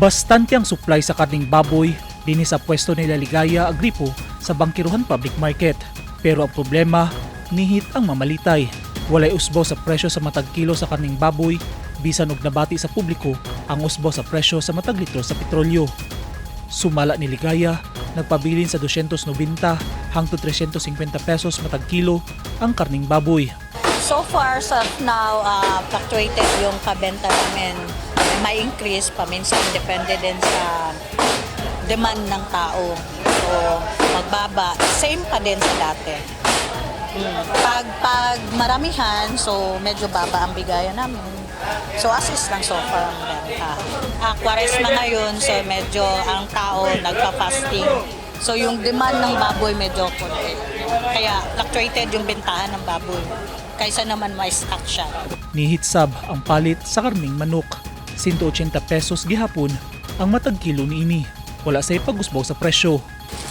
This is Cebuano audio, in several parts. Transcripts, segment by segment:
Bastante ang supply sa karning baboy dinhi sa pwesto nila Ligaya Agripo sa Bangkerohan Public Market. Pero ang problema, nihit ang mamalitay. Walay usbo sa presyo sa matag kilo sa karning baboy bisan og nabati sa publiko ang usbo sa presyo sa matag litro sa petrolyo. Sumala ni Ligaya, nagpabilin sa 290 hangtod 350 pesos matag kilo ang karning baboy. So far, sa now, fluctuated yung pabenta namin. May increase paminsan, depende din sa demand ng tao. So, magbaba. Same pa din sa dati. Pag maramihan, so medyo baba ang bigayan namin. So, as is lang so far ang benta. Kwaresma ngayon, so medyo ang tao nagpa-fasting. So, yung demand ng baboy medyo konti. Kaya fluctuated yung bentahan ng baboy. Kaysa naman may stock siya. Nihit sab ang palit sa karning manok. 180 pesos gihapon ang matag kilo niini. Wala say pag-usbaw sa presyo.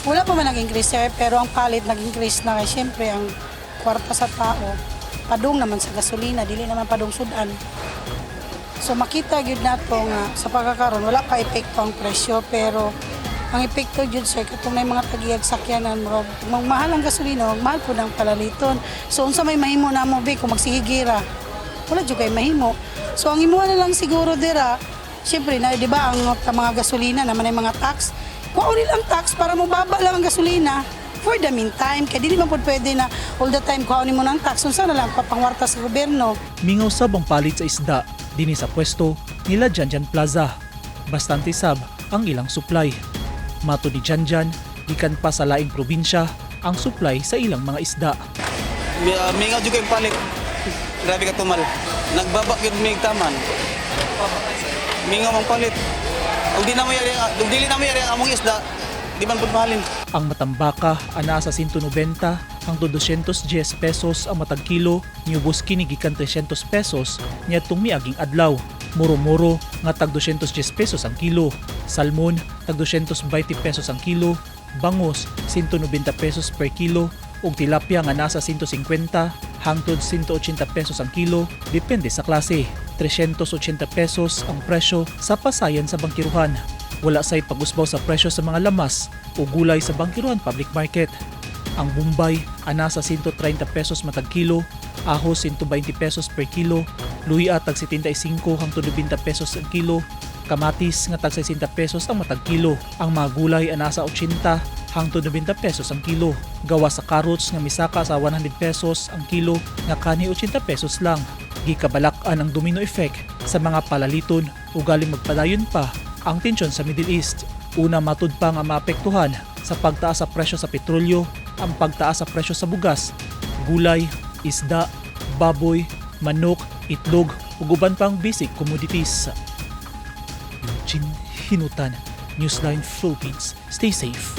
Wala pa man nag-increase, sir, pero ang palit nag-increase na kay syempre ang kwarta sa tao padung naman sa gasolina, dili naman padung sudan. So makita gyud nato nga sa pagkakaron wala pa epekto ang presyo, pero ang epekto gyud, sir, katong na mga tagiyag sakyanan, murag mahal ang gasolina, mahal pud ang palaliton. So unsa may mahimo namo be kung magsigigira? Wala jud kay mahimo. So ang imuha na lang siguro dira, syempre na di ba ang mga gasolina naman ay mga tax. Kuha nila ang tax para mobaba lang ang gasolina for the meantime. Kaya dili man pud pwede na all the time kuha mo ng tax. Unsa na lang papangwarta sa gobyerno? Mingaw sab ang palit sa isda dinhi sa pwesto nila Janjan Plaza. Bastante sab ang ilang supply. Matud ni Janjan, gikan pa sa laing probinsya ang supply sa ilang mga isda. Mingaw jud kay palit. Grabe ka tumal. Nagbaba gyud mig taman. Mingaw mang palit. Ug dili na mo yari ang among isda, di man pud mahalin. Ang matambaka anaa sa 190 hangtod 210 pesos ang matag kilo, niubos kini gikan 300 pesos niadtong miaging adlaw. Muro-muro nga tag 210 pesos ang kilo. Salmon tag 220 pesos ang kilo, bangos 190 pesos per kilo ug tilapia nga nasa 150 hangtod 180 pesos ang kilo depende sa klase. 380 pesos ang presyo sa pasayan sa Bangkerohan. Wala say pag-usbaw sa presyo sa mga lamas o gulay sa Bangkerohan Public Market. Ang Bombay anaa sa 130 pesos matag kilo, ahos 120 pesos per kilo, luya tag 75 hangtod 90 pesos ang kilo, kamatis nga tag 60 pesos ang matag kilo. Ang mga gulay anaa sa 80 hangtod 90 pesos ang kilo. Gawa sa carrots nga misaka sa 100 pesos ang kilo nga kani 80 pesos lang. Gikabalak-an ang domino effect sa mga palaliton ugaling magpadayon pa ang tensyon sa Middle East. Una, matud pa nga maapektuhan sa pagtaas sa presyo sa petrolyo, ang pagtaas sa presyo sa bugas, gulay, isda, baboy, manok, itlog ug uban pang basic commodities. Eugene Hinutan, Newsline Philippines. Stay safe.